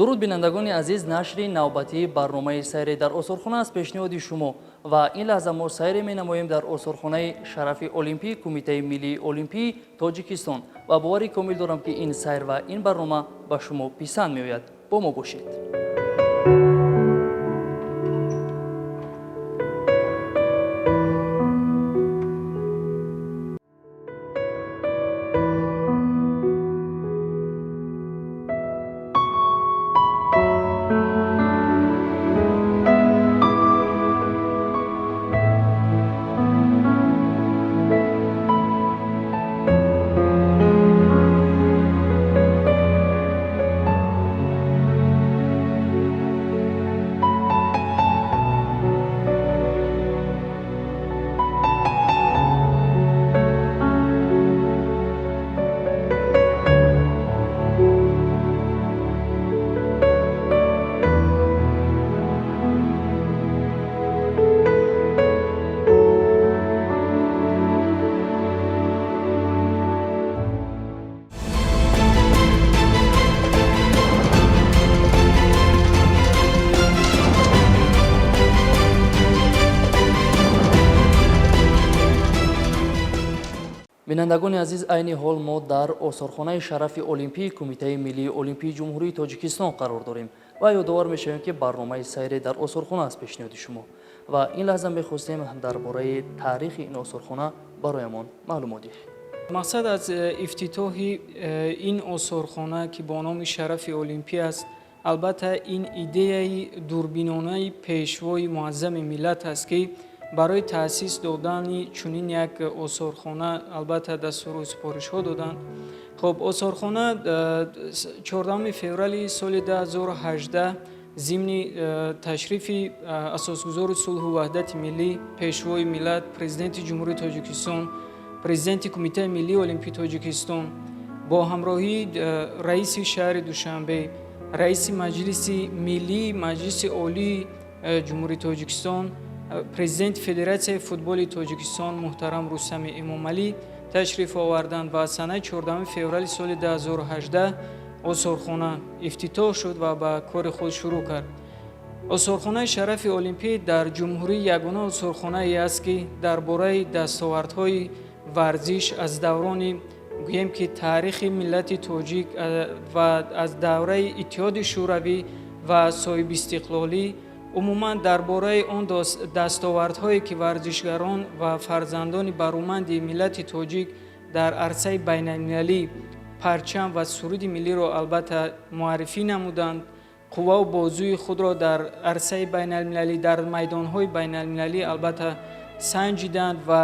Дуруд, бинандагони азиз. Нашри навбатии барномаи «Сайре дар осорхона» аз пешниҳоди шумо ва ин лаҳза мо сайре менамоем дар осорхонаи шарафи олимпӣ, Кумитаи миллии олимпии Тоҷикистон, ва бовари комил дорам, ки ин сайр ва ин барнома ба шумо писанд меояд. Бо мо бошед. Бинандагони азиз, айни ҳол мо дар осорхонаи шарафи олимпии Кумитаи миллии олимпии Ҷумҳурии Тоҷикистон қарор дорем ва ёдовар мешавем, ки барномаи «Сайре дар осорхона» аст пешниҳоди шумо ва ин лаҳза мехостем дар бораи таърихи ин осорхона бароямон маълумот диҳед. Мақсад аз ифтитоҳи ин осорхона, ки бо номи шарафи олимпӣ аст, албатта, ин идеяи дурбинонаи Пешвои муаззами миллат аст, ки барои таъсис додани чунин як осорхона, албатта, дастуру супоришҳо доданд. Хуб, осорхона 14 феврали соли 2018 зимни ташрифи Асосгузори сулҳу ваҳдати миллӣ, Пешвои миллат, Президенти Ҷумҳурии Тоҷикистон, Президенти Кумитаи миллии олимпии Тоҷикистон бо ҳамроҳии раиси шаҳри Душанбе, раиси Маҷлиси миллии Маҷлиси Олии Ҷумҳурии Тоҷикистон, Президенти Федератсияи футболи Тоҷикистон муҳтарам Рустами Эмомалӣ ташриф оварданд ва санаи 14 феврали соли 2018 осорхона ифтитоҳ шуд ва ба кори худ шурӯъ кард. Осорхонаи шарафи олимпӣ дар ҷумҳурӣ ягона осорхонае аст, ки дар бораи дастовардҳои варзиш аз даврони, гӯем ки, таърихи миллати тоҷик ва аз давраи Иттиҳоди Шӯравӣ ва соҳибистиқлолӣ, умуман дар бораи он дастовардҳое, ки варзишгарон ва фарзандони бароманди миллати тоҷик дар арсаи байналмилалӣ парчам ва суруди миллиро, албатта, муаррифӣ намуданд, қуввау бозуи худро дар арсаи байналмилалӣ, дар майдонҳои байналмилалӣ, албатта, санҷиданд ва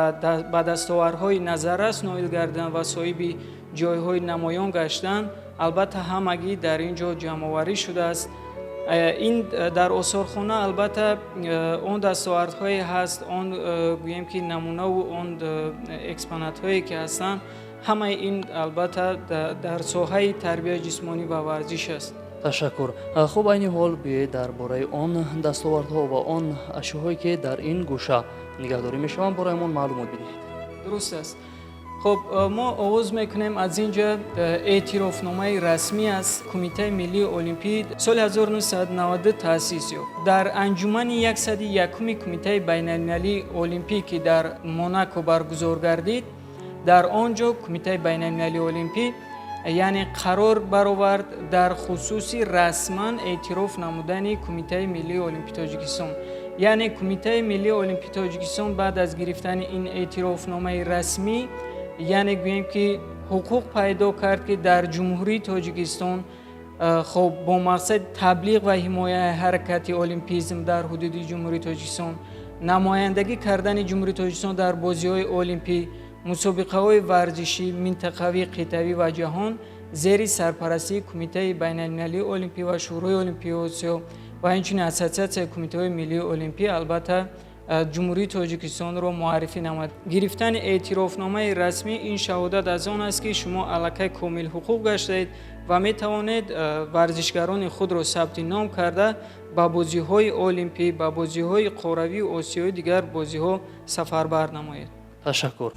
ба дастовардҳои назаррас ноил гардиданд ва соҳиби ҷойҳои намоён гаштанд, албатта, ҳамагӣ дар ин ҷо ҷамъоварӣ шудааст. Ин дар осорхона, албатта, он дастовардҳое ҳаст, он, гӯем ки, намунаву он экспонатҳое ки ҳастанд, ҳамаи ин, албатта, дар соҳаи тарбияи ҷисмонӣ ва варзиш аст. Ташаккур. Хуб, айни ҳол биёед дар бораи он дастовардҳо ва он ашёҳое, ки дар ин гӯша нигаҳдорӣ мешаванд, бароямон маълумот бидиҳед. Дуруст аст. Хуб, мо оғоз мекунем аз ин ҷа. Эътирофномаи расмӣ аз Кумитаи миллии олимпӣ соли 1992 таъсис ёфт. Дар анҷумани 101-уми Кумитаи байналмилалии олимпӣ, ки дар Монако баргузор гардид, дар он ҷо Кумитаи байналмилалии олимпӣ, яъне, қарор баровард дар хусуси расман эътироф намудани Кумитаи миллии олимпии Тоҷикистон. Яъне Кумитаи миллии олимпии Тоҷикистон баъд аз гирифтани ин эътирофномаи расмӣ, яъне, гӯем ки, ҳуқуқ пайдо кард, ки дар Ҷумҳурии Тоҷикистон, хоб, бо мақсади таблиғ ва ҳимояи ҳаракати олимпизм дар ҳудуди Ҷумҳурии Тоҷикистон, намояндагӣ кардани Ҷумҳурии Тоҷикистон дар бозиҳои олимпӣ, мусобиқаҳои варзишӣ минтақавӣ, қитъавӣ ва ҷаҳон зери сарпарастии Кумитаи байналмилалии олимпӣ ва Шӯрои олимпии Осиё ва инчунин Ассотсиатсияи кумитаҳои миллии олимпӣ, албатта, Ҷумҳурии Тоҷикистонро муаррифӣ намояд. Гирифтани эътирофномаи расмӣ ин шаҳодат аз он аст, ки шумо аллакай комилҳуқуқ гаштаед ва метавонед варзишгарони худро сабти ном карда, ба бозиҳои олимпӣ, ба бозиҳои қорравию осиёӣ, дигар бозиҳо сафарбар намоед. Ташаккур.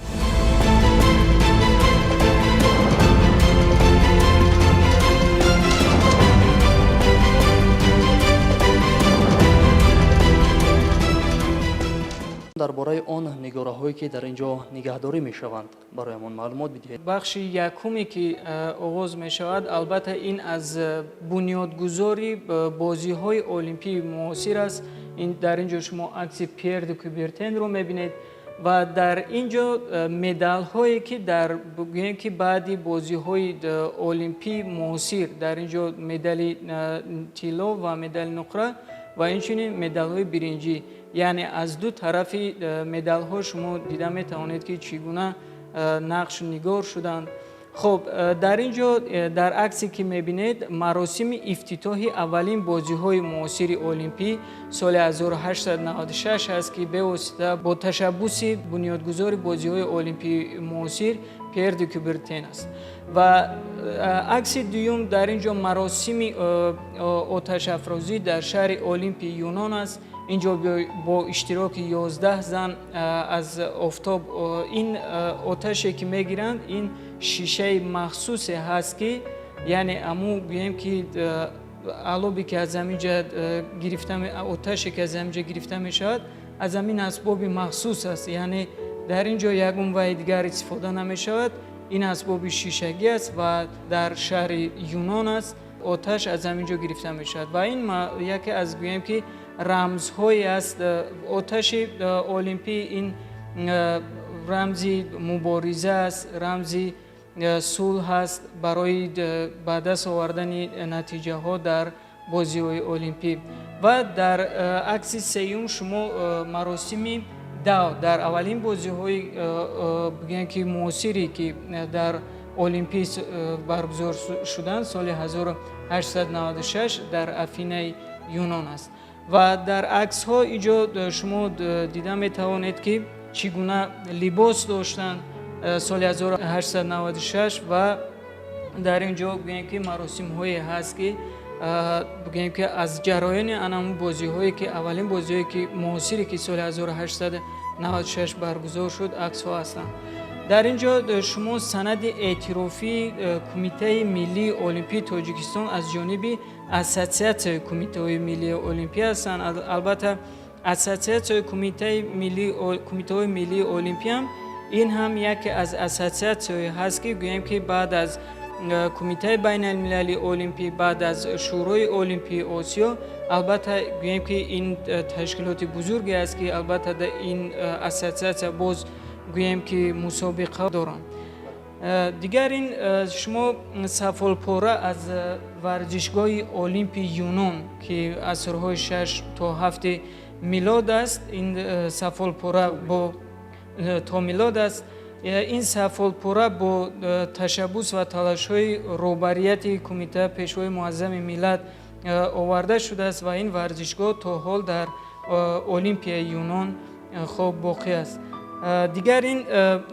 Дар бораи он нигораҳое, ки дар ин ҷо нигаҳдорӣ мешаванд, бароямон маълумот бидиҳед. Бахши якуме, ки оғоз мешавад, албатта, ин аз бунёдгузори бозиҳои олимпии муосир аст. Дар ин ҷо шумо акси Пьер де Кубертенро мебинед ва дар ин ҷо медалҳое, ки дар гӯем ки баъди бозиҳои олимпии муосир, дар ин ҷо медали тилло ва медали нуқра ва инчунин медалҳои биринҷӣ, яъне аз ду тарафи медалҳо шумо дида метавонед, ки чӣ гуна нақш нигор шуданд. Хуб, дар ин ҷо дар аксе, ки мебинед, маросими ифтитоҳи аввалин бозиҳои муосири олимпӣ соли 1896 аст, ки бевосита бо ташаббуси бунёдгузори бозиҳои олимпии муосир Пьер де Кубертен аст. Ва акси дуюм, дар ин ҷо маросими оташафрӯзӣ дар шаҳри Олимпии Юнон аст. Ин ҷо бо иштироки 11 зан аз офтоб ин оташе, ки мегиранд, ин шишаи махсусе ҳаст, ки яъне аму гӯем ки алобе, ки аз ҳамин ҷа гирифта, оташе, ки аз ҳамин ҷа гирифта мешавад, аз ҳамин асбоби махсус аст, яъне дар ин ҷо ягон ваи дигар истифода намешавад. Ин асбоби шишагӣ аст ва дар шаҳри Юнон аст, оташ аз ҳамин ҷо гирифта мешавад ва ин яке аз гӯем ки рамзҳое аст. Оташи олимпӣ ин рамзи мубориза аст, рамзи сулҳ аст барои ба даст овардани натиҷаҳо дар бозиҳои олимпӣ. Ва дар акси сеюм шумо маросими дав дар аввалин бозиҳои бигӯем ки муосире, ки дар олимпӣ баргузор шуданд соли 1896 дар Афинаи Юнон аст. Ва дар аксҳо инҷо шумо дида метавонед, ки чӣ гуна либос доштанд соли 1896. Ва дар ин ҷо гӯем ки маросимҳое ҳаст, ки бигӯем ки аз ҷараёни анамун бозиҳое, ки аввалин бозиҳое, ки муосире, ки соли 1896 баргузор шуд, аксҳо ҳастанд. Дар ин ҷо шумо санади эътирофии Кумитаи миллии олимпии Тоҷикистон аз ҷониби Ассотсиатсияи кумитаҳои миллии олимпӣ ҳастанд. Албатта, Ассотсиатсияи кумитаҳои миллии олимпиам ин ҳам яке аз ассотсиатсияҳое ҳаст, ки гӯем ки баъд аз Кумитаи байналмилалии олимпӣ, баъд аз Шӯрои олимпии Осиё, албатта, гӯем ки ин ташкилоти бузурге аст, ки албатта ин ассотсиатсия боз гӯем ки мусобиқа доранд. Дигар ин шумо сафолпора аз варзишгоҳи Олимпи Юнон, ки асрҳои 6 то 7 милод аст. Ин сафолпора бо то милод аст. Ин сафолпора бо ташаббус ва талошҳои роҳбарияти кумита, Пешвои муаззами миллат оварда шудааст ва ин варзишгоҳ то ҳол дар Олимпияи Юнон хоб боқӣ аст. Дигар ин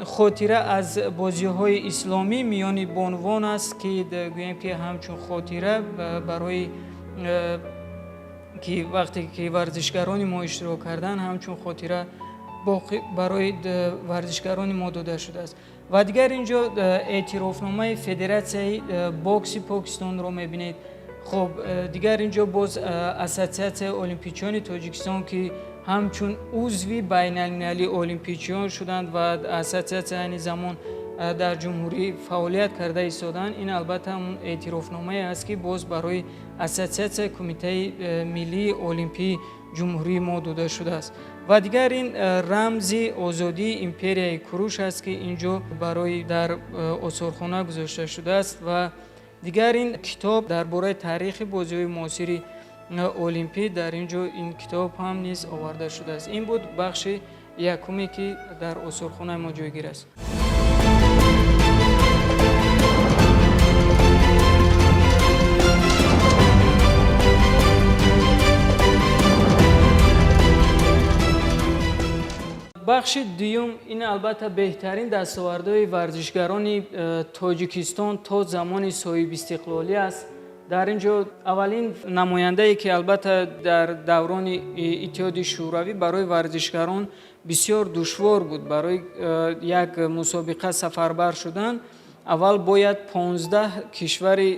хотира аз бозиҳои исломӣ миёни бонувон аст, ки гӯем ки ҳамчун хотира барои ки вақте ки варзишгарони мо иштирок карданд, ҳамчун хотира барои варзишгарони мо дода шудааст. Ва дигар ин ҷо эътирофномаи Федератсияи бокси Покистонро мебинед. Хуб, дигар ин ҷо боз Ассотсиатсияи олимпичиёни Тоҷикистон, ки ҳамчун узви байналмилалии олимпичиён шуданд ва ассотсиатсия айни замон дар ҷумҳурӣ фаъолият карда истоданд. Ин албатта ҳамун эътирофномае аст, ки боз барои Ассотсиатсияи кумитаи миллии олимпии ҷумҳурии мо дода шудааст. Ва дигар ин рамзи озодии империяи Куруш аст, ки ин ҷо барои дар осорхона гузошта шудааст. Ва дигар ин китоб дар бораи таърихи бозиҳои муосири олимпӣ, дар ин ҷо ин китоб ҳам низ оварда шудааст. Ин буд бахши якуме, ки дар осорхонаи мо ҷойгир аст. Бахши дуюм ин албатта беҳтарин дастовардҳои варзишгарони Тоҷикистон то замони соҳибистиқлолӣ аст. Дар ин ҷо аввалин намояндае, ки албатта дар даврони Иттиҳоди Шӯравӣ барои варзишгарон бисёр душвор буд барои як мусобиқа сафарбар шудан, аввал бояд 15 кишвари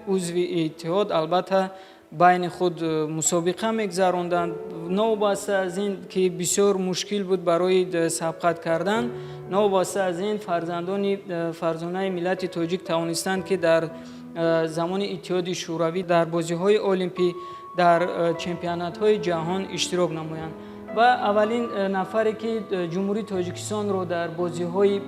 узви иттиҳод албатта Байни худ мусобиқа мегузаронданд. Новобаста аз ин ки бисёр мушкил буд барои сабқат кардан, новобаста аз ин, фарзандони фарзонаи миллати тоҷик тавонистанд, ки дар замони Иттиҳоди Шӯравӣ дар бозиҳои олимпӣ, дар чемпионатҳои ҷаҳон иштирок намоянд. Ва аввалин нафаре, ки Ҷумҳурии Тоҷикистонро дар бозиҳои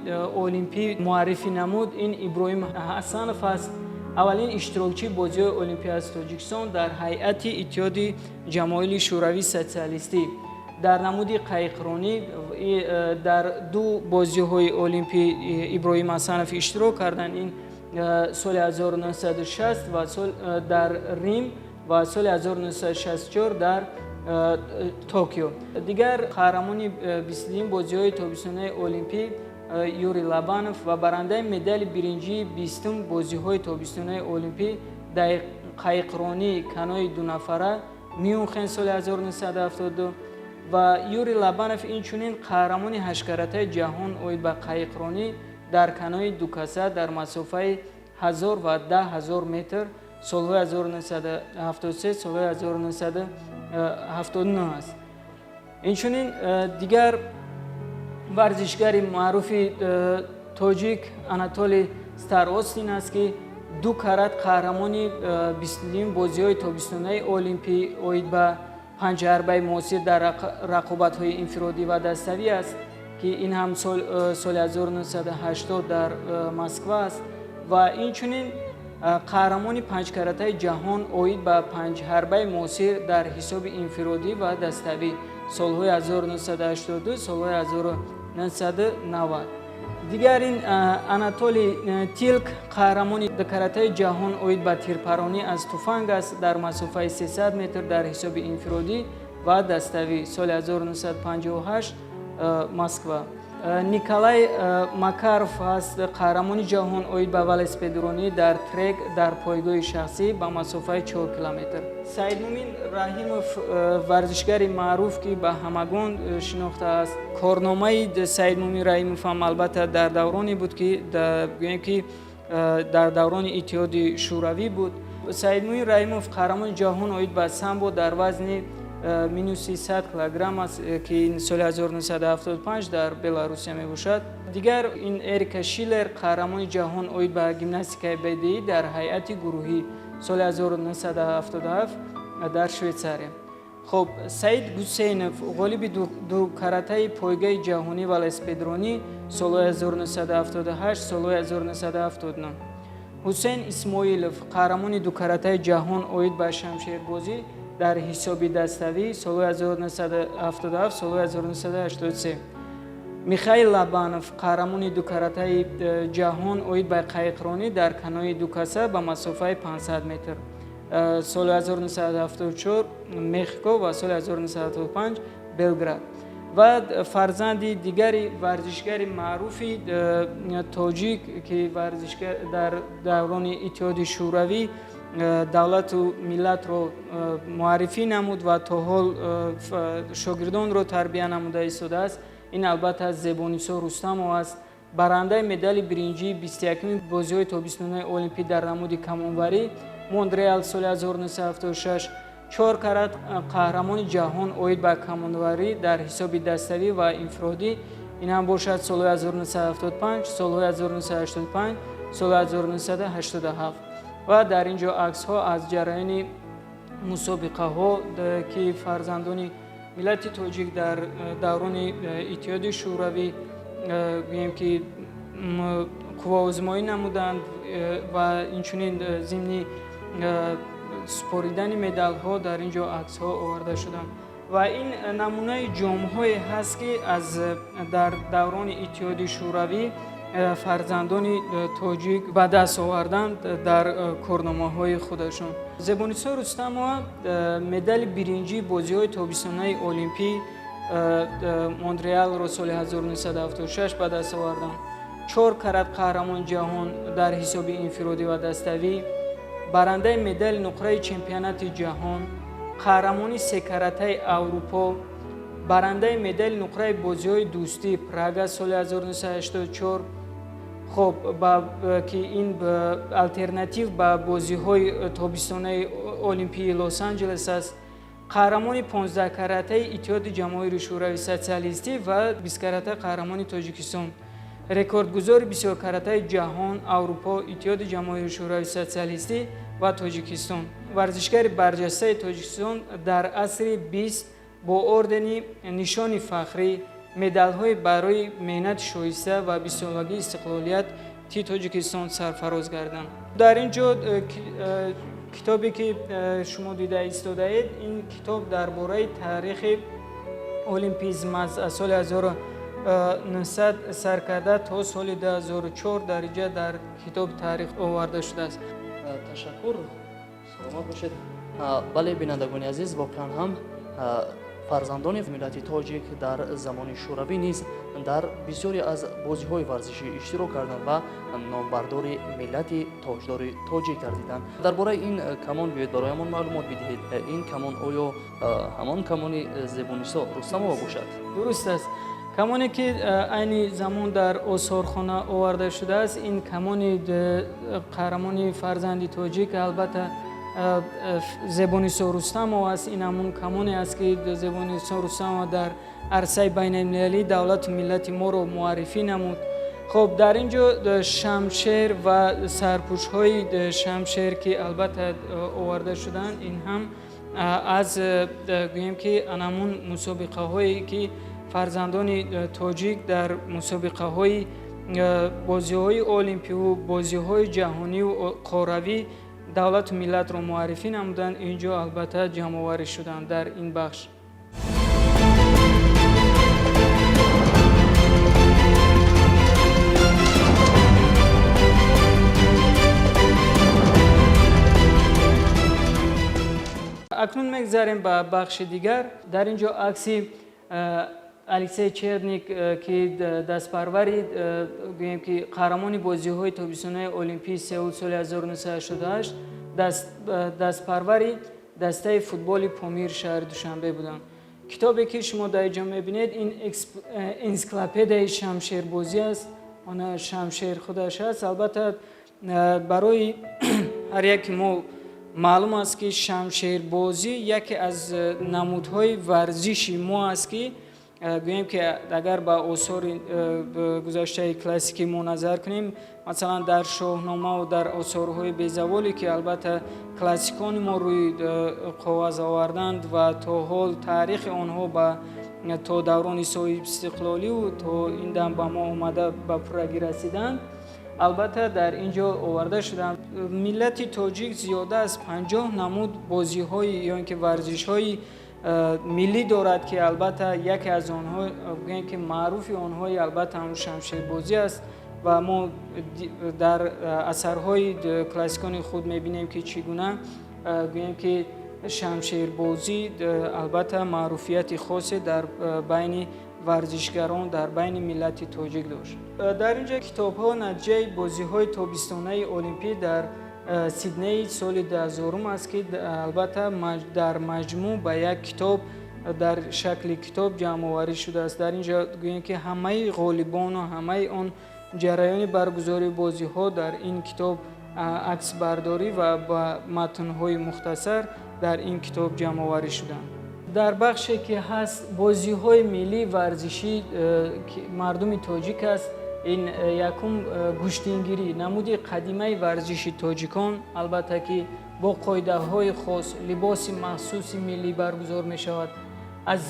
олимпӣ муаррифӣ намуд, ин Иброҳим Ҳасанов аст. Аввалин иштирокчии бозиҳои олимпӣ аз Тоҷикистон дар ҳайати Иттиҳоди Ҷамоҳири Шӯравии Социалистӣ дар намуди қайиқронӣ дар ду бозиҳои олимпӣ Иброҳим Ҳасанов иштирок карданд. Ин соли 1960 ва дар Рим ва соли 1964 дар Токио. Дигар қаҳрамони 22-юм бозиҳои тобистонаи олимпӣ Юрий Лобанов ва барандаи медали биринҷии 20-ум бозиҳои тобистонаи олимпӣ дар қайиқронии канои дунафара, Мюнхен, соли 1972. Ва Юрий Лобанов инчунин қаҳрамони ҳашткаратаи ҷаҳон оид ба қайиқронӣ дар канои дукаса дар масофаи 1000 ва 10 000 метр, солҳои 1973, солҳои 1979 аст. Инчунин дигар варзишгари маъруфи тоҷик Анатолий Старостин аст, ки ду карат қаҳрамони 22-юм бозиҳои тобистонаи олимпӣ оид ба панҷҳарбаи муосир дар рақобатҳои инфиродӣ ва даставӣ аст, ки ин ҳам соли 1980 дар Москва аст. Ва инчунин қаҳрамони панҷкаратаи ҷаҳон оид ба панҷҳарбаи муосир дар ҳисоби инфиродӣ ва даставӣ, солҳои 1982, солҳои 1990. Дигар ин Анатолий Тилк қаҳрамони дукаратаи ҷаҳон оид ба тирпаронӣ аз туфанг аст дар масофаи 300 метр дар ҳисоби инфиродӣ ва даставӣ, соли 1958, Москва. Николай Макаров ҳаст, қаҳрамони ҷаҳон оид ба велосипедронӣ дар трек дар пойгоҳи шахсӣ ба масофаи 4 километр. Саидмумин Раҳимов, варзишгари маъруф, ки ба ҳамагон шинохта аст. Корномаи Саидмумин Раҳимов ҳам албатта дар давроне буд, ки гӯем ки дар даврони Иттиҳоди Шӯравӣ буд. Саидмумин Раҳимов қаҳрамони ҷаҳон оид ба самбо дар вазни минуси 100 килограмм аст, ки соли 1975 дар Беларусия мебошад. Дигар ин Эрика Шиллер, қаҳрамони ҷаҳон оид ба гимнастикаи бадеӣ дар ҳайати гурӯҳӣ, соли 1977 дар Швейтсария. Хуб, Саид Гусейнов, ғолиби дукаратаи пойгаи ҷаҳонӣ велосипедронӣ, солҳои 1978, солҳои 1979. Ҳусейн Исмоилов, қаҳрамони дукаратаи ҷаҳон оид ба шамшербозӣ дар ҳисоби даставӣ, солҳои 1977, солҳои 1983. Михаил Лобанов, қаҳрамони дукаратаи ҷаҳон оид ба қайиқронӣ дар канои дукаса ба масофаи 500 метр, соли 1974, Мехико ва соли 1975, Белград. Ва фарзанди дигари варзишгари маъруфи тоҷик, ки варзишгар дар даврони Иттиҳоди Шӯравӣ давлату миллатро муаррифӣ намуд ва то ҳол шогирдонро тарбия намуда истодааст, ин албатта Зебонисо Рустамова аст. Барандаи медали биринҷии 21-уми бозиҳои тобистонаи олимпӣ дар намуди камонварӣ, Монреал, соли 1976. Чор карат қаҳрамони ҷаҳон оид ба камонварӣ дар ҳисоби даставӣ ва инфиродӣ, ин ҳам бошад солҳои 1975, солҳои 1985, соли 1987. Ва дар ин ҷо аксҳо аз ҷараёни мусобиқаҳо, ки фарзандони миллати тоҷик дар даврони Иттиҳоди Шӯравӣ, гӯем ки, қувваозмоӣ намуданд ва инчунин зимни супоридани медалҳо дар ин ҷо аксҳо оварда шуданд. Ва ин намунаи ҷомҳое ҳаст, ки аз дар даврони Иттиҳоди Шӯравӣ фарзандони тоҷик ба даст оварданд дар корномаҳои худашон. Зебонисо Рустамова медали биринҷии бозиҳои тобистонаи олимпӣ Монреалро соли 1976 ба даст оварданд. Чор карат қаҳрамони ҷаҳон дар ҳисоби инфиродӣ ва даставӣ, барандаи медали нуқраи чемпионати ҷаҳон, қаҳрамони секаратаи Аврупо, барандаи медали нуқраи бозиҳои дӯстӣ, Прага, соли 1984. Хоб, ки ин алтернатив ба бозиҳои тобистонаи Олимпии Лос-Анҷелес аст. Қаҳрамони 15-каратаи Иттиҳоди Ҷамоҳири Шӯравии Социалистӣ ва 20-карата қаҳрамони Тоҷикистон, рекордгузори бисёркаратаи ҷаҳон, Аврупо, Иттиҳоди Ҷамоҳири Шӯравии Социалистӣ ва Тоҷикистон, варзишгари барҷастаи Тоҷикистон дар асри 20 бо ордени Нишони Фахрӣ, медалҳои барои меҳнати шоиста ва 20-солагии истиқлолияти Тоҷикистон сарфароз гарданд. Дар ин ҷо китобе ки шумо дида истодаед, ин китоб дар бораи таърихи олимпизм аст, аз соли 1900 сар карда то соли 2004 дар инҷа дар китоби таърих оварда шудааст. Ташаккур, саломат бошед. Бале, бинандагони азиз, воқеан ҳам фарзандони миллати тоҷик дар замони шӯравӣ низ дар бисёре аз бозиҳои варзишӣ иштирок карданд ва номбардори миллати тоҷдори тоҷик гардиданд. Дар бораи ин камон биёед бароямон маълумот бидиҳед. Ин камон оё ҳамон камони Зебунисо Рустамова бошад? Дуруст аст. Камоне ки айни замон дар осорхона оварда шудааст, ин камони қаҳрамони фарзанди тоҷик, албатта, Зебунисо Рустамова аст. Ин ҳамун камоне аст, ки Зебунисо Рустамова дар арсаи байналмилалӣ давлату миллати моро муаррифӣ намуд. Хоб, дар ин ҷо шамшер ва сарпӯшҳои шамшер, ки албатта оварда шуданд, ин ҳам аз гӯем ки анамун мусобиқаҳое ки фарзандони тоҷик дар мусобиқаҳои бозиҳои олимпиву бозиҳои ҷаҳониву қорравӣ давлату миллатро муаррифӣ намуданд, ин ҷо албатта ҷамъоварӣ шуданд дар ин бахш. Акнун мегзарем ба бахши дигар. Дар ин ҷо акси Алексей Черник, ки дастпарвари, гӯем ки қаҳрамони бозиҳои тобистонаи Олимпии Сеул соли 1988, дастпарвари дастаи футболи Помир шаҳри Душанбе буданд. Китобе ки шумо дар ин ҷо мебинед, ин энсиклопедияи шамшербозӣ аст. Она шамшер худаш аст. Албатта, барои ҳар яке мо маълум аст, ки шамшербозӣ яке аз намудҳои варзиши мо аст, ки гӯем ки агар ба осори гузаштаи классикӣ мо назар кунем, масалан, дар Шоҳномаву дар осорҳои безаволе, ки албатта классикони мо рӯи коғаз оварданд ва то ҳол таърихи онҳо ба то даврони соҳибистиқлоливу то ин дам ба мо омада ба пуррагӣ расиданд, албатта дар ин ҷо оварда шуданд. Миллати тоҷик зиёда аз 50 намуд бозиҳои ё ин ки варзишҳои миллӣ дорад, ки албатта яке аз онҳо, гӯем ки маъруфи онҳои, албатта ҳамун шамшербозӣ аст. Ва мо дар асарҳои классикони худ мебинем, ки чӣ гуна, гӯем ки шамшербозӣ албатта маъруфияти хосе дар байни варзишгарон, дар байни миллати тоҷик дошт. Дар ин ҷо китобҳо натиҷаи бозиҳои тобистонаи олимпӣ дар Сиднеи соли 2000 аст, ки албатта дар маҷмӯъ ба як китоб, дар шакли китоб ҷамъоварӣ шудааст. Дар ин ҷо гӯем ки ҳамаи ғолибону ҳамаи он ҷараёни баргузории бозиҳо дар ин китоб аксбардорӣ ва ба матнҳои мухтасар дар ин китоб ҷамъоварӣ шуданд. Дар бахше ки ҳаст бозиҳои миллии варзишӣ мардуми тоҷик аст, ин якум гӯштингирӣ, намуди қадимаи варзиши тоҷикон, албатта ки бо қоидаҳои хос, либоси махсуси миллӣ баргузор мешавад. Аз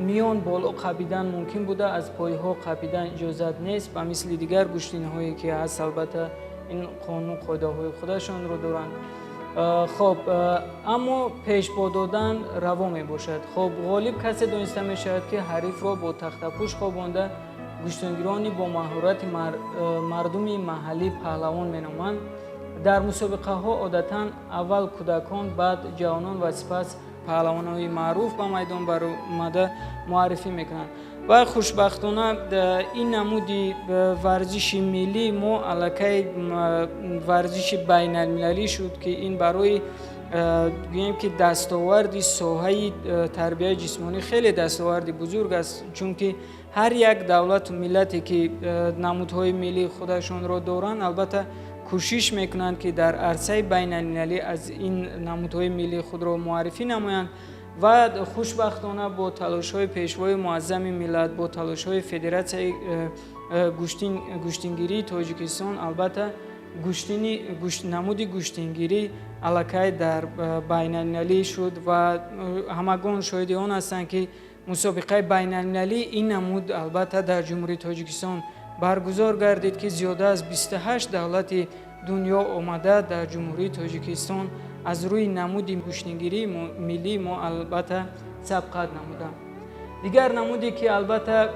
миён боло қапидан мумкин буда, аз пойҳо қапидан иҷозат нест. Ба мисли дигар гӯштинҳое ки ҳаст, албатта ин қонун қоидаҳои худашонро доранд. Хоб, аммо пешбо додан раво мебошад. Хоб, ғолиб касе дониста мешавад, ки ҳарифро бо тахтапӯш хобонда. Гӯштингирони бо маҳорати мардуми маҳаллӣ паҳлавон меноманд. Дар мусобиқаҳо одатан аввал кӯдакон, баъд ҷавонон ва сипас паҳлавонҳои маъруф ба майдон баромада муаррифӣ мекунанд. Ва хушбахтона ин намуди варзиши миллӣ мо аллакай варзиши байналмилалӣ шуд, ки ин барои, гӯем ки дастоварди соҳаи тарбияи ҷисмонӣ хеле дастоварди бузург аст, чунки Ҳар як давлату миллате, ки намудҳои миллии худашонро доранд, албатта, кӯшиш мекунанд, ки дар арсаи байналмилалӣ аз ин намудҳои миллии худро муаррифӣ намоянд. Ва хушбахтона, бо талошҳои Пешвои Муаззами миллат, бо талошҳои Федератсияи гӯштингирии Тоҷикистон, албатта, гӯштини намуди гӯштингирӣ аллакай дар байналмилалӣ шуд ва ҳамагон шоҳиди он ҳастанд, ки мусобиқаи байналмилалии ин намуд, албатта, дар Ҷумҳурии Тоҷикистон баргузор гардид, ки зиёда аз 28 давлати дунё омада, дар Ҷумҳурии Тоҷикистон аз рӯи намуди гӯштингирии миллии мо, албатта, сабқат намуданд. Дигар намуде, ки, албатта,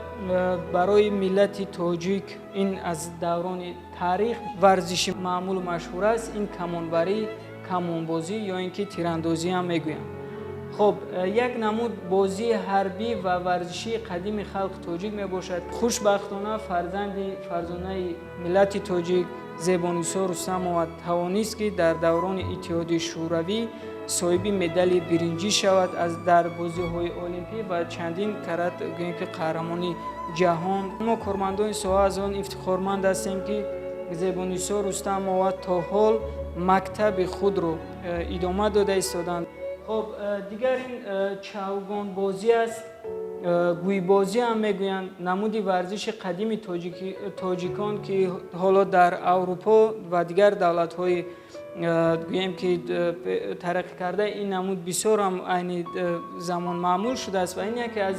барои миллати тоҷик ин аз даврони таърих варзиши маъмулу машҳур аст, ин камонварӣ, камонбозӣ ё ин ки тирандозӣ ҳам мегӯянд. Хоб, як намуд бозии ҳарбӣ ва варзишии қадими халқи тоҷик мебошад. Хушбахтона, фарзанди фарзонаи миллати тоҷик Зебонисо Рустамова тавонист, ки дар даврони Иттиҳоди Шӯравӣ соҳиби медали биринҷӣ шавад аз дар бозиҳои олимпӣ ва чандин карат, гӯем ки, қаҳрамони ҷаҳон. Мо, кормандони соҳа, аз он ифтихорманд ҳастем, ки Зебонисо Рустамова то ҳол мактаби худро идома дода истоданд. Хоб, дигар ин чавгонбозӣ аст, гӯйбозӣ ҳам мегӯянд, намуди варзиши қадими тоҷикон, ки ҳоло дар Аврупо ва дигар давлатҳои, гӯем ки, тараққӣ карда ин намуд бисёр ҳам айни замон маъмул шудааст. Ва ин яке аз,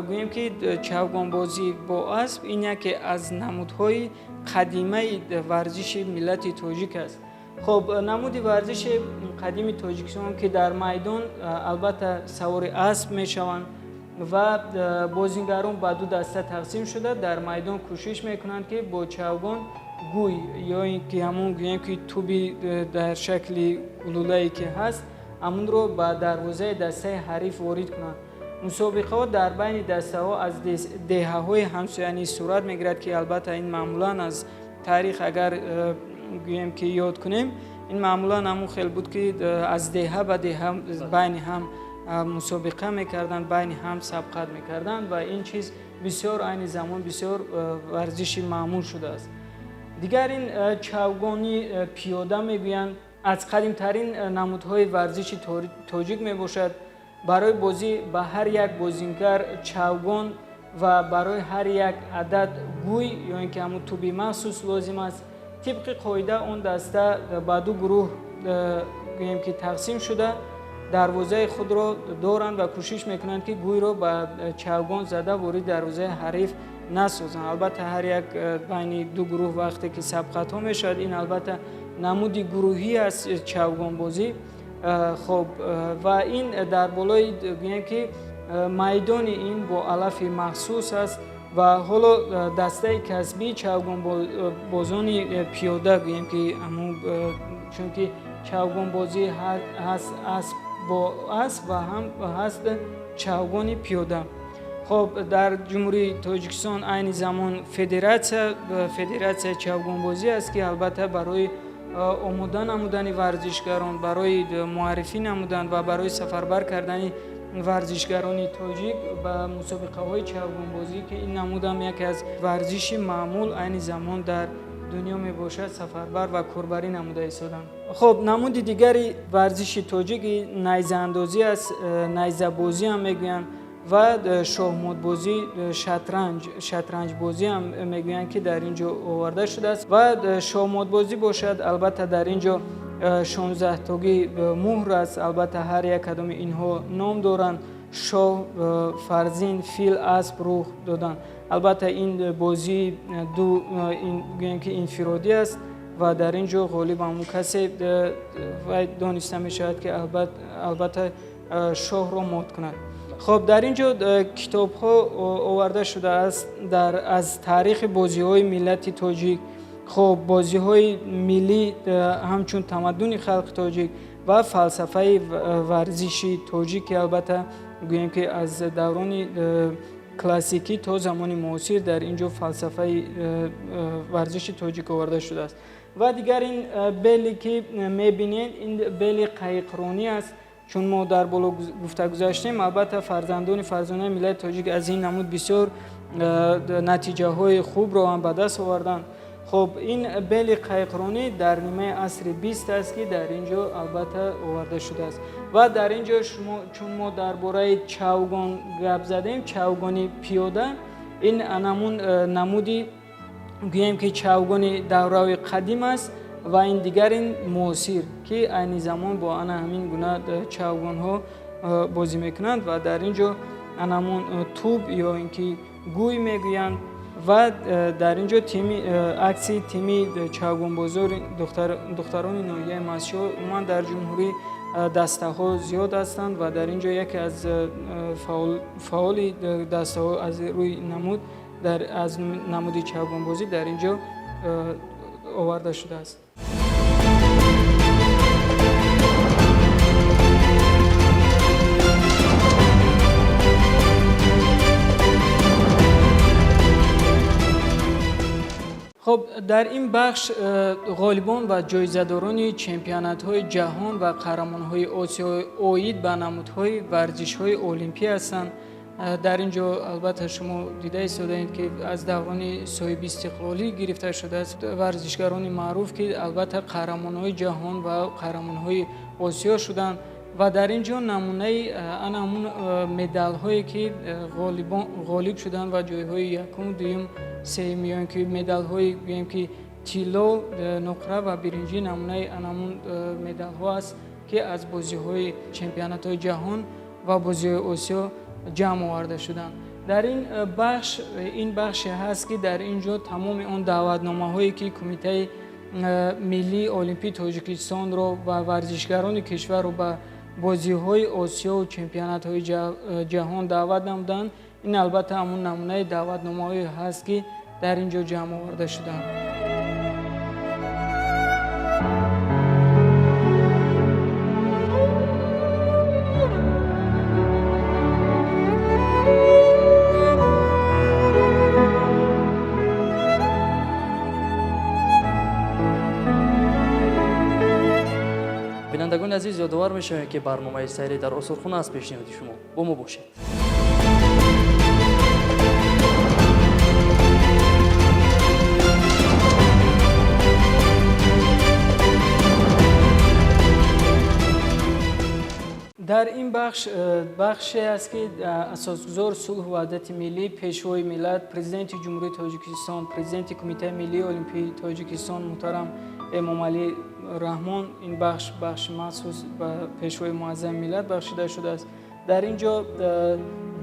гӯем ки, чавгонбозӣ бо асп, ин яке аз намудҳои қадимаи варзиши миллати тоҷик аст. Хоб, намуди варзиши қадими Тоҷикистон, ки дар майдон, албатта, савори асп мешаванд ва бозигарон ба ду даста тақсим шуда, дар майдон кӯшиш мекунанд, ки бо чавгон гӯй ё ин ки ҳамон, гӯем ки, туби дар шакли гулулае ки ҳаст, ҳамунро ба дарвозаи дастаи ҳариф ворид кунанд. Мусобиқаҳо дар байни дастаҳо аз деҳаҳои ҳамсоя низ сурат мегирад, ки, албатта, ин маъмулан аз таърих агар, гӯем ки, ёд кунем, ин маъмулан ҳамон хел буд, ки аз деҳа ба деҳа байни ҳам мусобиқа мекарданд, байни ҳам сабқат мекарданд ва ин чиз бисёр айни замон бисёр варзиши маъмул шудааст. Дигар ин чавгони пиёда мегӯянд, аз қадимтарин намудҳои варзиши тоҷик мебошад. Барои бозӣ ба ҳар як бозингар чавгон ва барои ҳар як адад гӯй ё ин ки ҳамун туби махсус лозим аст. Тибқи қоида, он даста ба ду гурӯҳ, гӯем ки, тақсим шуда, дарвозаи худро доранд ва кӯшиш мекунанд, ки гӯйро ба чавгон зада, ворид дарвозаи ҳариф насозанд. Албатта, ҳар як байни ду гурӯҳ вақте ки сабқатҳо мешавад, ин, албатта, намуди гурӯҳӣ аст, чавгонбозӣ. Хоб, ва ин дар болои, гӯем ки, майдони ин бо алафи махсус аст. Ва ҳоло дастаи касбии чавгонбозони пиёда, гӯем ки, ҳамун, чунки чавгонбозӣ ҳаст асп бо асп ва ҳам ҳаст чавгони пиёда. Хоб, дар Ҷумҳурии Тоҷикистон айни замон федератсияи чавгонбозӣ аст, ки, албатта, барои омода намудани варзишгарон, барои муаррифӣ намудан ва барои сафарбар кардани варзишгарони тоҷик ба мусобиқаҳои чавгонбозӣ, ки ин намудам яке аз варзиши маъмул айни замон дар дунё мебошад, сафарбар ва корбарӣ намуда истоданд. Хоб, намуди дигари варзиши тоҷик найзаандозӣ аст, найзабозӣ ҳам мегӯянд ва шоҳмотбозӣ, шатранҷ, шатранҷбозӣ ҳам мегӯянд, ки дар ин ҷо оварда шудааст. Ва шоҳмотбозӣ бошад, албатта, дар ин ҷо 16-тогӣ муҳр аст. Албатта, ҳар як кадоми инҳо ном доранд: шоҳ, фарзин, фил, асп, рух доданд. Албатта, ин бозии ду, гӯем ки, инфиродӣ аст ва дар ин ҷо ғолиб ҳамон касе дониста мешавад, ки, албатта, шоҳро мот кунад. Хоб, дар ин ҷо китобҳо оварда шудааст дар аз таърихи бозиҳои миллати тоҷик. Хоб, бозиҳои миллӣ ҳамчун тамаддуни халқи тоҷик ва фалсафаи варзиши тоҷик, ки, албатта, гӯем ки, аз даврони классикӣ то замони муосир дар ин ҷо фалсафаи варзиши тоҷик оварда шудааст. Ва дигар ин беле, ки мебинед, ин бели қайиқронӣ аст. Чун мо дар боло гуфта гузаштем, албатта, фарзандони фарзонаи миллати тоҷик аз ин намуд бисёр Натиҷаҳои хубро ҳам ба даст оварданд. Хуб, ин бели қайиқронӣ дар нимаи асри 20 аст, ки дар ин ҷо албатта оварда шудааст. Ва дар ин ҷо шумо, чун мо дар бораи чавгон гап задем, чавгони пиёда ин анамун намуди, гӯем ки, чавгони давраи қадим аст ва ин дигар ин муосир, ки айни замон бо ана ҳамин гуна чавгонҳо бозӣ мекунанд. Ва дар ин ҷо анамун тӯб ё ин ки гӯй мегӯянд. Ва дар ин ҷо тими акси тими чавгонбозори духтарони ноҳияи Мастчоҳ. Умуман дар ҷумҳурӣ дастаҳо зиёд ҳастанд ва дар ин ҷо яке аз фаъоли дастаҳо аз рӯи намуд аз намуди чавгонбозӣ дар ин ҷо оварда шудааст. Хуб, дар ин бахш ғолибон ва ҷоизадорони чемпионатҳои ҷаҳон ва қаҳрамонҳои Осиё оид ба намудҳои варзишҳои олимпӣ ҳастанд. Дар ин ҷо албатта шумо дида истодаед, ки аз даврони соҳибистиқлолӣ гирифта шудааст, варзишгарони маъруф, ки албатта қаҳрамонҳои ҷаҳон ва қаҳрамонҳои Осиё шуданд. Ва дар ин ҷо намунаи ана ҳамун медалҳое, ки ғолиб шуданд ва ҷойҳои якум, дуюм, сеюм ё ин ки медалҳои, гӯем ки, тилло, нуқра ва биринҷӣ, намунаи ана ҳамун медалҳо аст, ки аз бозиҳои чемпионатҳои ҷаҳон ва бозиҳои Осиё ҷамъ оварда шуданд. Дар ин бахш, ин бахше ҳаст, ки дар ин ҷо тамоми он даъватномаҳое, ки Кумитаи миллии олимпии Тоҷикистонро ва варзишгарони кишварро ба бозиҳои Осиёву чемпионатҳои ҷаҳон даъват намуданд, ин албатта ҳамун намунаи даъватномаҳое ҳаст, ки дар ин ҷо ҷамъ оварда шуданд. Бинандагони азиз, ёдовар мешавем, ки барномаи сайре дар осорхона аст пешниҳоди шумо. Бо мо бошед. Дар ин бахш бахше аст, ки асосгузор сулҳу ваҳдати миллӣ, Пешвои миллат, Президенти Ҷумҳурии Тоҷикистон, Президенти Кумитаи миллии олимпии Тоҷикистон муҳтарам Эмомалӣ Раҳмон. Ин бахш бахши махсус ба Пешвои муаззами миллат бахшида шудааст. Дар ин ҷо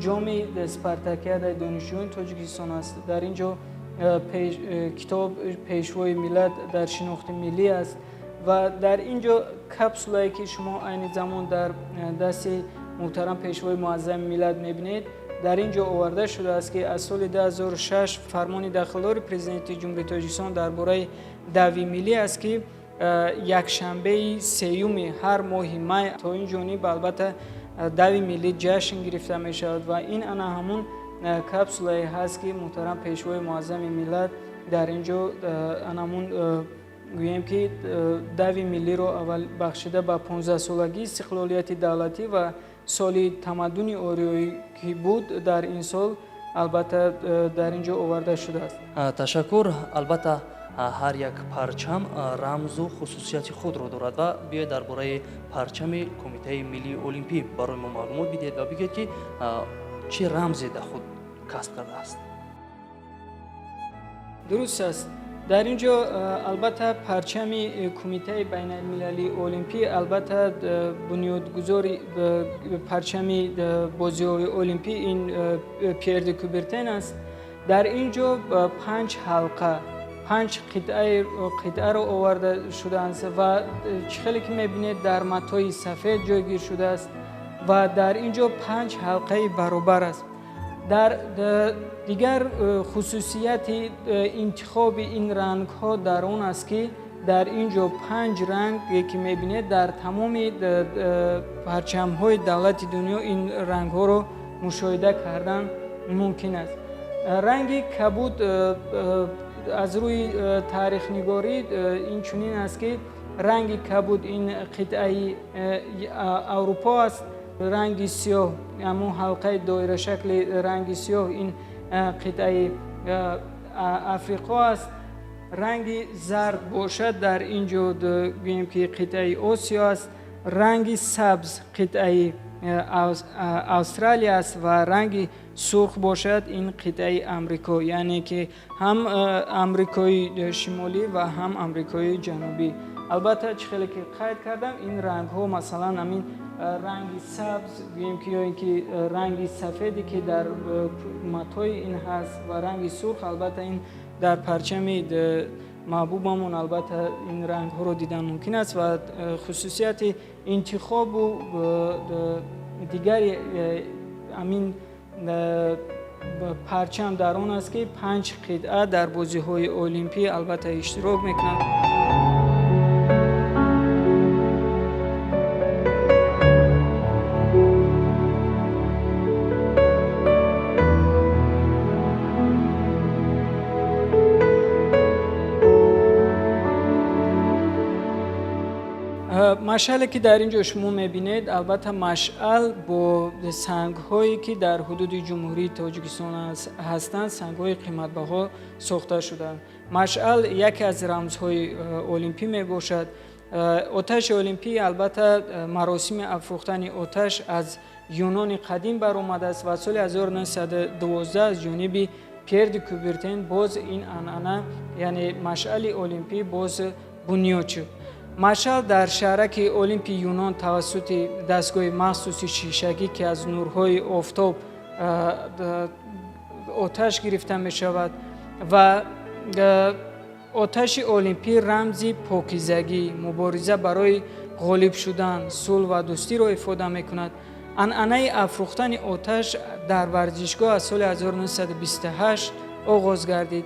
ҷоми спартакиадаи донишҷӯёни Тоҷикистон аст. Дар ин ҷо китоб Пешвои миллат дар шинохти миллӣ аст. Ва дар ин ҷо капсулае, ки шумо айни замон дар дасти муҳтарам Пешвои муаззами миллат мебинед, дар ин ҷо оварда шудааст, ки аз соли 2006 фармони дахлдори Президенти Ҷумҳурии Тоҷикистон дар бораи дави миллӣ аст, ки якшанбеи сеюми ҳар моҳи май то ин ҷониб албатта дави миллӣ ҷашн гирифта мешавад. Ва ин ана ҳамун капсулае ҳаст, ки муҳтарам Пешвои муаззами миллат дар ин ҷо ана ҳамун, гӯем ки, дави миллиро аввал бахшида ба 15-солагии истиқлолияти давлатӣ ва соли тамаддуни ориёӣ, ки буд дар ин сол, албатта дар ин ҷо оварда шудааст. Ташаккур. Албатта, ҳар як парчам рамзу хусусияти худро дорад ва биёед, дар бораи парчами Кумитаи миллии олимпӣ барои мо маълумот бидиҳед ва бигӯед, ки чӣ рамзе дар худ касб кардааст. Дуруст аст. Дар ин ҷо албатта парчами Кумитаи байналмилалии олимпӣ, албатта бунёдгузори парчами бозиҳои олимпӣ ин Пьер де Кубертен аст. Дар ин ҷо панҷ ҳалқа, панҷ қитъаро оварда шудаанд ва чӣ хеле ки мебинед, дар матои сафед ҷойгир шудааст ва дар ин ҷо панҷ ҳалқаи баробар аст. Дар дигар хусусияти интихоби ин рангҳо дар он аст, ки дар ин ҷо панҷ ранге ки мебинед, дар тамоми парчамҳои давлати дунё ин рангҳоро мушоҳида кардан мумкин аст. Ранги кабуд аз рӯи таърихнигорӣ ин чунин аст, ки ранги кабуд ин қитъаи Аврупо аст. Ранги сиёҳ, ҳамун ҳалқаи доирашакли ранги сиёҳ, ин қитъаи Африқо аст. Ранги зард бошад, дар ин ҷо гӯем ки қитъаи Осиё аст. Ранги сабз қитъаи Австралия аст ва ранги сурх бошад, ин қитъаи Амрико, яъне ки ҳам Амрикои Шимолӣ ва ҳам Амрикои Ҷанубӣ. Албатта, чӣ хеле ки қайд кардам, ин рангҳо, масалан, ҳамин ранги сабз гӯем ки ё ин ки ранги сафеде ки дар матои ин ҳаст ва ранги сурх, албатта ин дар парчами маҳбубамон албатта ин рангҳоро дидан мумкин аст ва хусусияти интихобу дигари ҳамин парчам дар он аст, ки панҷ қитъа дар бозиҳои олимпӣ албатта иштирок мекунанд. Машъале ки дар ин ҷо шумо мебинед, албатта машъал бо сангҳое ки дар ҳудуди Ҷумҳурии Тоҷикистон ҳастанд, сангҳои қиматбаҳо сохта шудаанд. Машъал яке аз рамзҳои олимпӣ мебошад. Оташи олимпӣ, албатта маросими афрӯхтани оташ аз Юнони қадим баромадааст ва соли 1912 аз ҷониби Пьер де Кубертен боз ин анъана, яъне машъали олимпӣ боз бунёд шуд. Машъал дар шаҳраки Олимпи Юнон тавассути дастгоҳи махсуси шишагӣ, ки аз нурҳои офтоб оташ гирифта мешавад, ва оташи олимпӣ рамзи покизагӣ, мубориза барои ғолиб шудан, сулҳ ва дӯстиро ифода мекунад. Анъанаи афрӯхтани оташ дар варзишгоҳ аз соли 1928 оғоз гардид.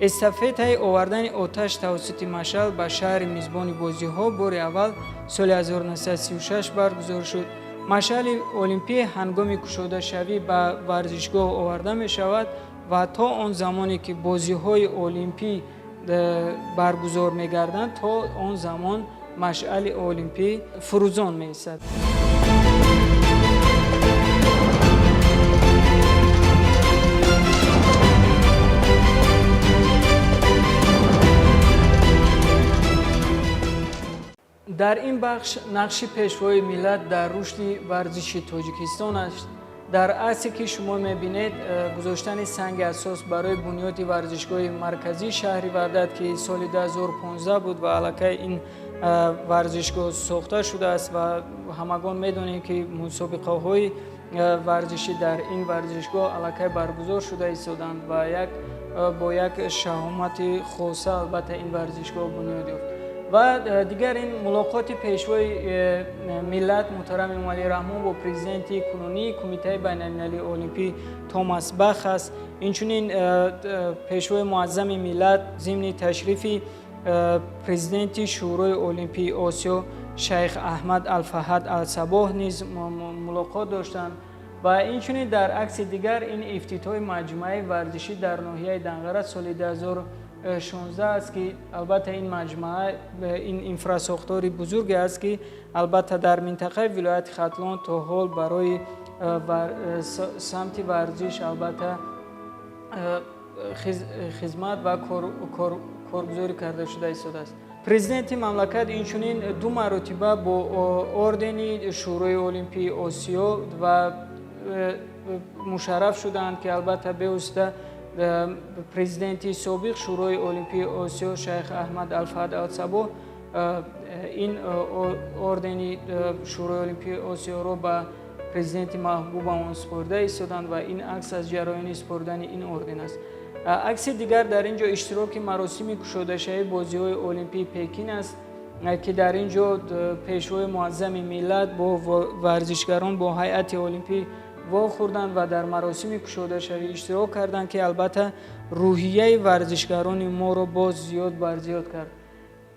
Эстафетаи овардани оташ тавассути машъал ба шаҳри мизбони бозиҳо бори аввал соли 1936 баргузор шуд. Машъали олимпӣ ҳангоми кушодашавӣ ба варзишгоҳ оварда мешавад ва то он замоне ки бозиҳои олимпӣ баргузор мегарданд, то он замон машъали олимпӣ фурӯзон меистад. Дар ин бахш нақши пешвои миллат дар рушди варзиши Тоҷикистон аст. Дар аксе ки шумо мебинед, гузоштани санги асос барои бунёди варзишгоҳи марказии шаҳри Ваҳдат, ки соли 2015 буд ва аллакай ин варзишгоҳ сохта шудааст ва ҳамагон медонем, ки мусобиқаҳои варзишӣ дар ин варзишгоҳ аллакай баргузор шуда истоданд ва бо як шаҳомати хоса албатта ин варзишгоҳ бунёд ёфт. Ва дигар ин мулоқоти пешвои миллат муҳтарам Эмомалӣ Раҳмон бо президенти кунунии Кумитаи байналмилалии олимпӣ Томас Бах аст. Инчунин пешвои муаззами миллат зимни ташрифи президенти Шӯрои Олимпии Осиё Шайх Аҳмад Алфаҳад Алсабоҳ низ мулоқот доштанд. Ва инчунин дар акси дигар ин ифтитоҳи маҷмӯаи варзишӣ дар ноҳияи Данғара соли 2016 аст, ки албатта ин маҷмӯа ин инфрасохтори бузурге аст, ки албатта дар минтақаи вилояти Хатлон то ҳол барои самти варзиш албатта хизмат ва коргузорӣ карда шуда истодааст. Президенти мамлакат инчунин ду маротиба бо ордени Шӯрои Олимпии Осиё ва мушарраф шудаанд, ки албатта бевосита президенти собиқ Шӯрои Олимпии Осиё Шайх Аҳмад Алфаҳад Алсабоҳ ин ордени Шӯрои Олимпии Осиёро ба президенти маҳбубамон супорида истоданд ва ин акс аз ҷараёни супоридани ин орден аст. Акси дигар дар ин ҷо иштироки маросими кушодашавии бозиҳои олимпии Пекин аст, ки дар ин ҷо пешвои муаззами миллат бо варзишгарон, бо ҳайати олимпӣ вохӯрданд ва дар маросими кушодашавӣ иштирок карданд, ки албатта рӯҳияи варзишгарони моро боз зиёд барзиёд кард.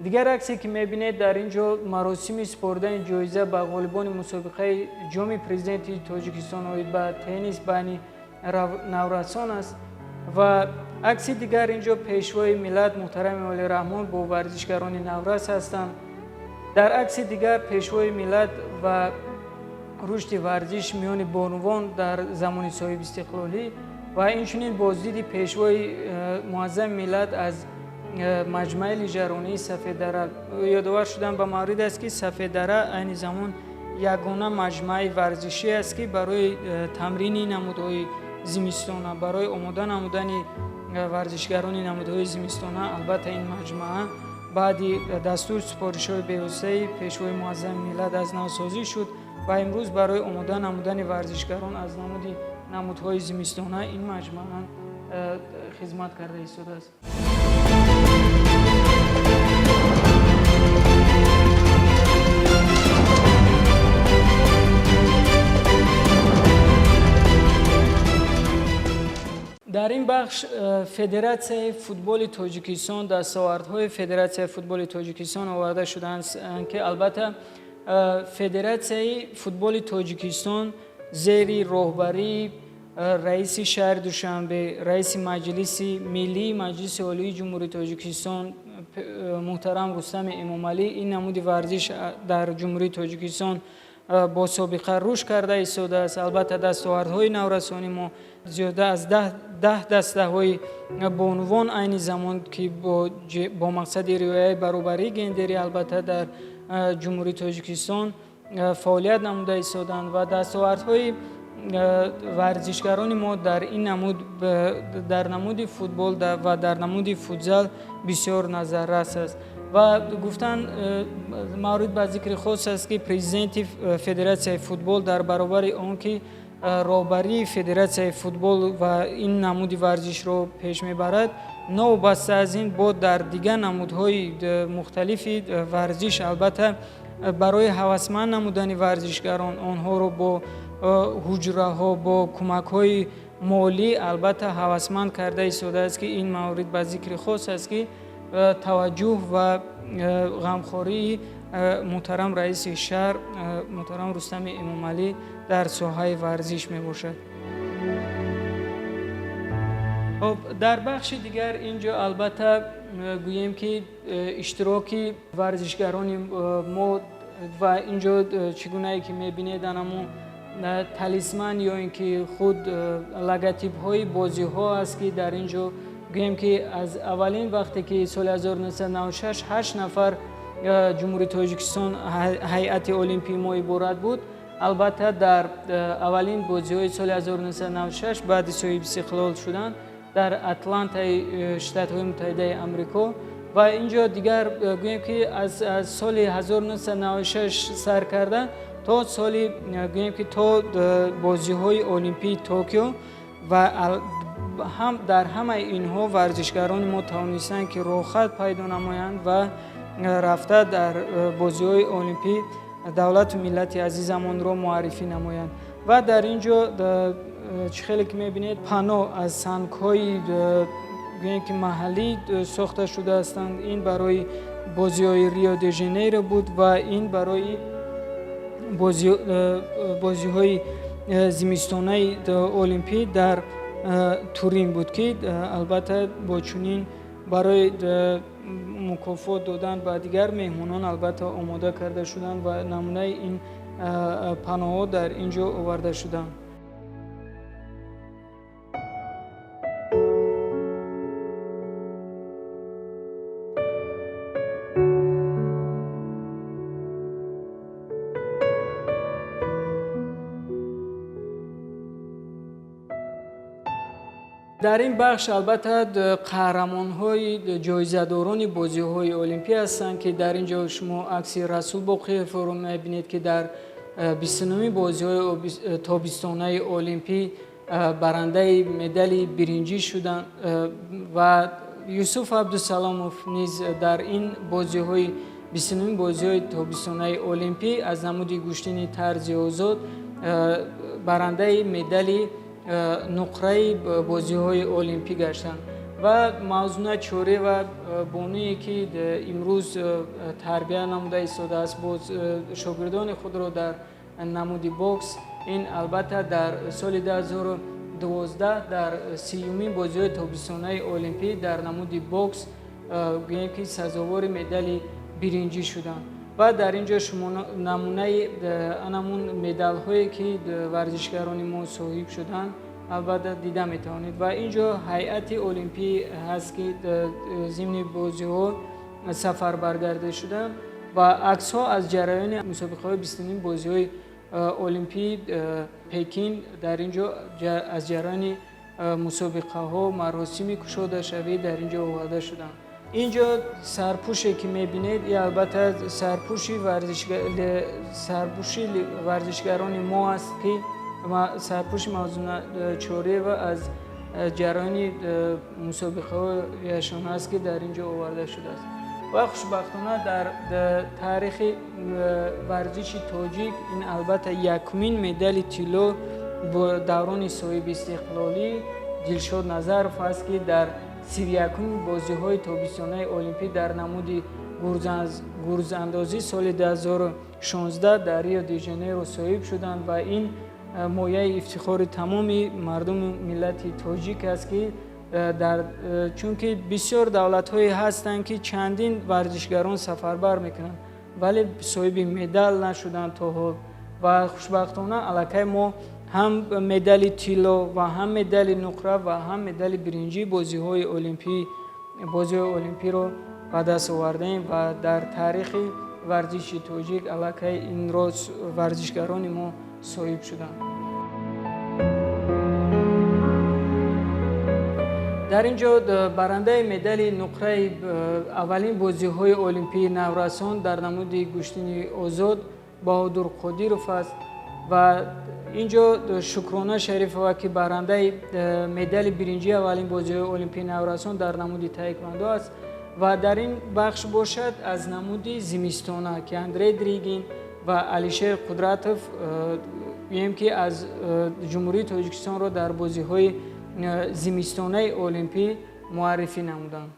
Дигар аксе ки мебинед дар ин ҷо маросими супоридани ҷоиза ба ғолибони мусобиқаи ҷоми президенти Тоҷикистон оид ба теннис байни наврасон аст. Ва акси дигар ин ҷо пешвои миллат муҳтарам Эмомалӣ Раҳмон бо варзишгарони наврас ҳастанд. Дар акси дигар пешвои миллат ва рушди варзиш миёни бонувон дар замони соҳибистиқлолӣ Ва инчунин боздиди Пешвои Муаззами миллат аз маҷмӯаи лижаронии Сафеддара. Ёдовар шудан ба маврид аст, ки Сафеддара айни замон ягона маҷмӯаи варзишӣ аст, ки барои тамрини намудҳои зимистона, барои омода намудани варзишгарони намудҳои зимистона, албатта, ин маҷмӯа баъди дастур супоришҳои бевоситаи Пешвои Муаззами миллат аз навсозӣ шуд ва имрӯз барои омода намудани варзишгарон аз намудҳои зимистона ин маҷмӯа хизмат карда истодааст. Дар ин бахш Федератсияи футболи Тоҷикистон, дастовардҳои Федератсияи футболи Тоҷикистон оварда шудаанд, ки албатта Федератсияи футболи Тоҷикистон зери роҳбарии раиси шаҳри Душанбе, раиси Маҷлиси Миллии Маҷлиси Олии Ҷумҳурии Тоҷикистон муҳтарам Рустами Эмомалӣ ин намуди варзиш дар Ҷумҳурии Тоҷикистон бо собиқа рушд карда истодааст. Албатта, дастовардҳои наврасони мо зиёда аз 10 дастаҳои бонувон айни замон, ки бо мақсади риояи баробарии гендерӣ, албатта, дар Ҷумҳурии Тоҷикистон фаъолият намуда истоданд ва дастовардҳои варзишгарони мо дар ин намуд, дар намуди футбол ва дар намуди футзал бисёр назаррас аст. Ва гуфтан маврид ба зикри хос аст, ки президенти Федератсияи футбол дар баробари он ки роҳбарии Федератсияи футбол ва ин намуди варзишро пеш мебарад, новобаста аз ин бо дар дигар намудҳои мухталифи варзиш, албатта, барои ҳавасманд намудани варзишгарон онҳоро бо ҳуҷраҳо, бо кӯмакҳои молӣ, албатта, ҳавасманд карда истодааст, ки ин маврид ба зикри хос аст, ки таваҷҷӯҳ ва ғамхории муҳтарам раиси шаҳр муҳтарам Рустами Эмомалӣ дар соҳаи варзиш мебошад. Хоб, дар бахши дигар ин ҷо, албатта, гӯем ки иштироки варзишгарони мо ва ин ҷо чӣ гунае ки мебинед, анамун талисман ё ин ки худ логотипҳои бозиҳо аст, ки дар ин ҷо гӯем ки аз аввалин вақте ки соли 1996 ҳашт нафар Ҷумҳурии Тоҷикистон ҳайати олимпии мо иборат буд, албатта, дар аввалин бозиҳои соли 1996 баъди соҳиби истиқлол шудан дар Атлантаи Штатҳои Муттаҳидаи Амрико ва ин ҷо дигар гӯем ки аз соли 1996 сар карда то соли, гӯем ки, то бозиҳои олимпии Токио ва ҳам дар ҳамаи инҳо варзишгарони мо тавонистанд, ки роҳхат пайдо намоянд ва рафта дар бозиҳои олимпӣ давлату миллати азизамонро муаррифӣ намоянд. Ва дар ин ҷо чӣ хеле ки мебинед, панно аз сангҳои, гӯем ки, маҳаллӣ сохта шуда ҳастанд. Ин барои бозиҳои Рио де Жанейро буд ва ин барои бозиҳои зимистонаи олимпӣ дар Турин буд, ки албатта бо чунин барои мукофот додан ба дигар меҳмонон, албатта, омода карда шуданд ва намунаи ин панноҳо дар ин ҷо оварда шуданд. Дар ин бахш, албатта, қаҳрамонҳои ҷоизадорони бозиҳои олимпӣ ҳастанд, ки дар ин ҷо шумо акси Расул Боқиевро мебинед, ки дар 29-уми бозиҳои тобистонаи олимпӣ барандаи медали биринҷӣ шуданд ва Юсуф Абдусаломов низ дар ин бозиҳои 29-уми бозиҳои тобистонаи олимпӣ аз намуди гӯштини тарзи озод барандаи медали нуқраи бозиҳои олимпӣ гаштанд ва Мавзуна Чорева, бонуе ки имрӯз тарбия намуда истодааст боз шогирдони худро дар намуди бокс, ин, албатта, дар соли 2012 дар 30-умин бозиҳои тобистонаи олимпӣ дар намуди бокс, гӯем ки, сазовори медали биринҷӣ шуданд. Ва дар ин ҷо шумо намунаи анамун медалҳое ки варзишгарони мо соҳиб шуданд. Албатта, дида метавонед. Ва ин ҷо ҳайати олимпӣ ҳаст, ки зимни бозиҳо сафарбар гардида шуданд ва аксҳо аз ҷараёни мусобиқаҳои 20-умин бозиҳои олимпии Пекин. Дар ин ҷо аз ҷараёни мусобиқаҳо, маросими кушодашавӣ дар ин ҷо оварда шуданд. Ин ҷо сарпӯше, ки мебинед, и албатта сарпӯши варзишгарони мо аст, ки сарпӯши Мавзуна Чориева аз ҷараёни мусобиқаҳояшон аст, ки дар ин ҷо оварда шудааст. Ва хушбахтона дар таърихи варзиши тоҷик ин албатта якумин медали тилло бо даврони соҳибистиқлолӣ Дилшод Назаров аст, ки дар 31-уми бозиҳои тобистонаи олимпӣ дар намуди гурзандозӣ соли 2016 дар Рио де Жанейро соҳиб шуданд. Ва ин мояи ифтихори тамоми мардуми миллати тоҷик аст, ки дар чунки бисёр давлатҳое ҳастанд, ки чандин варзишгарон сафарбар мекунанд, вале соҳиби медал нашуданд то ҳол. Ва хушбахтона аллакай мо ҳам медали тилло ва ҳам медали нуқра ва ҳам медали биринҷии бозиҳои олимпиро ба даст овардаем ва дар таърихи варзиши тоҷик аллакай инро варзишгарони мо соҳиб шуданд. Дар ин ҷо барандаи медали нуқраи аввалин бозиҳои олимпии наврасон дар намуди гӯштини озод Баҳодур Қодиров аст. Ва ин ҷо Шукрона Шарифова, ки барандаи медали биринҷии аввалин бозиҳои олимпии наврасон дар намуди таеквондо аст. Ва дар ин бахш бошад аз намуди зимистона, ки Андрей Дригин ва Алишер Қудратов гӯем, ки аз Ҷумҳурии Тоҷикистонро дар бозиҳои зимистонаи олимпӣ муаррифӣ намуданд.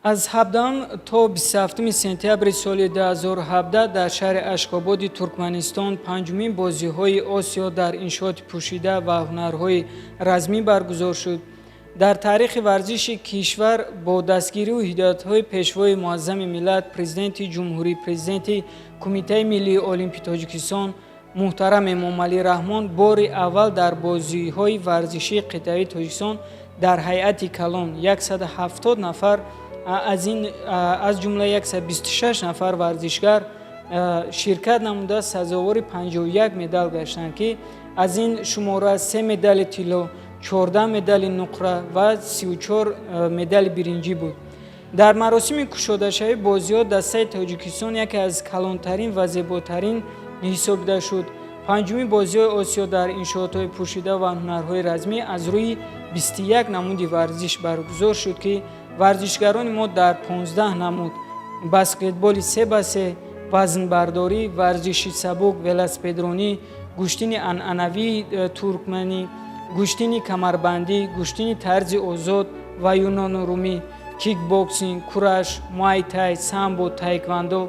Аз 17 то 27 сентябри соли 2017 дар шаҳри Ашхободи Туркманистон панҷумин бозиҳои Осиё дар иншооти пӯшида ва ҳунарҳои размӣ баргузор шуд. Дар таърихи варзиши кишвар бо дастгирию ҳидоятҳои Пешвои муаззами миллат, Президенти Ҷумҳурӣ, Президенти Кумитаи миллии олимпи Тоҷикистон муҳтарам Эмомалӣ Раҳмон бори аввал дар бозиҳои варзишии қитъавии Тоҷикистон дар ҳайати калон 170 нафар, аз ҷумла 126 нафар варзишгар ширкат намуда, сазовори 51 медал гаштанд, ки аз ин шумора се медали тилло, 14 медали нуқра ва 34 медали биринҷӣ буд. Дар маросими кушодашавии бозиҳо дастаи Тоҷикистон яке аз калонтарин ва зеботарин ҳисобида шуд. Панҷумин бозиҳои Осиё дар иншоотҳои пӯшида ва ҳунарҳои размӣ аз рӯи 21 намуди варзиш баргузор шуд, ки варзишгарони мо дар 15 намуд: баскетболи се ба се, вазнбардорӣ, варзиши сабук, велосипедронӣ, гӯштини анъанавии туркманӣ, гӯштини камарбандӣ, гӯштини тарзи озод ва юнону румӣ, кикбоксинг, кураш, муайтай, самбо, таеквондо,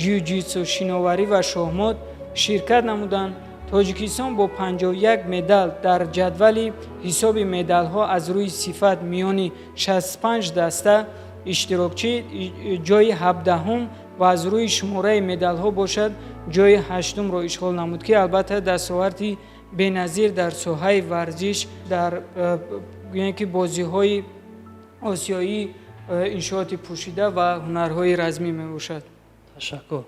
ҷиу-ҷитсу, шиноварӣ ва шоҳмот ширкат намуданд. Тоҷикистон бо 51 медал дар ҷадвали ҳисоби медалҳо аз рӯи сифат миёни 65 даста иштирокчӣ ҷойи 17-ум ва аз рӯи шумораи медалҳо бошад ҷойи ҳаштумро ишғол намуд, ки албатта дастоварди беназир дар соҳаи варзиш дар гӯем ки бозиҳои осиёии иншооти пӯшида ва ҳунарҳои размӣ мебошад. Ташаккур.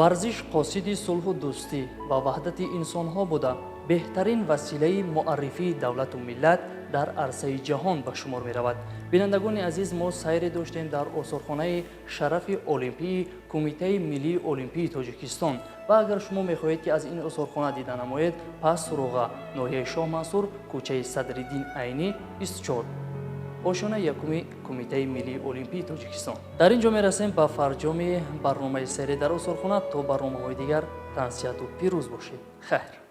Варзиш қосиди сулҳу дӯстӣ ва ваҳдати инсонҳо буда, беҳтарин василаи муаррифии давлату миллат дар арсаи ҷаҳон ба шумор меравад. Бинандагони азиз, мо сайре доштем дар осорхонаи шарафи олимпии Кумитаи миллии олимпии Тоҷикистон. Ва агар шумо мехоҳед, ки аз ин осорхона дида намоед, пас суроға: ноҳияи Шоҳмансур, кӯчаи Садриддин Айнӣ, 24, ошёнаи якуми Кумитаи миллии олимпии Тоҷикистон. Дар ин ҷо мерасем ба фарҷоми барномаи сайре дар осорхона. То барномаҳои дигар тансиҳату пирӯз бошед. Хайр.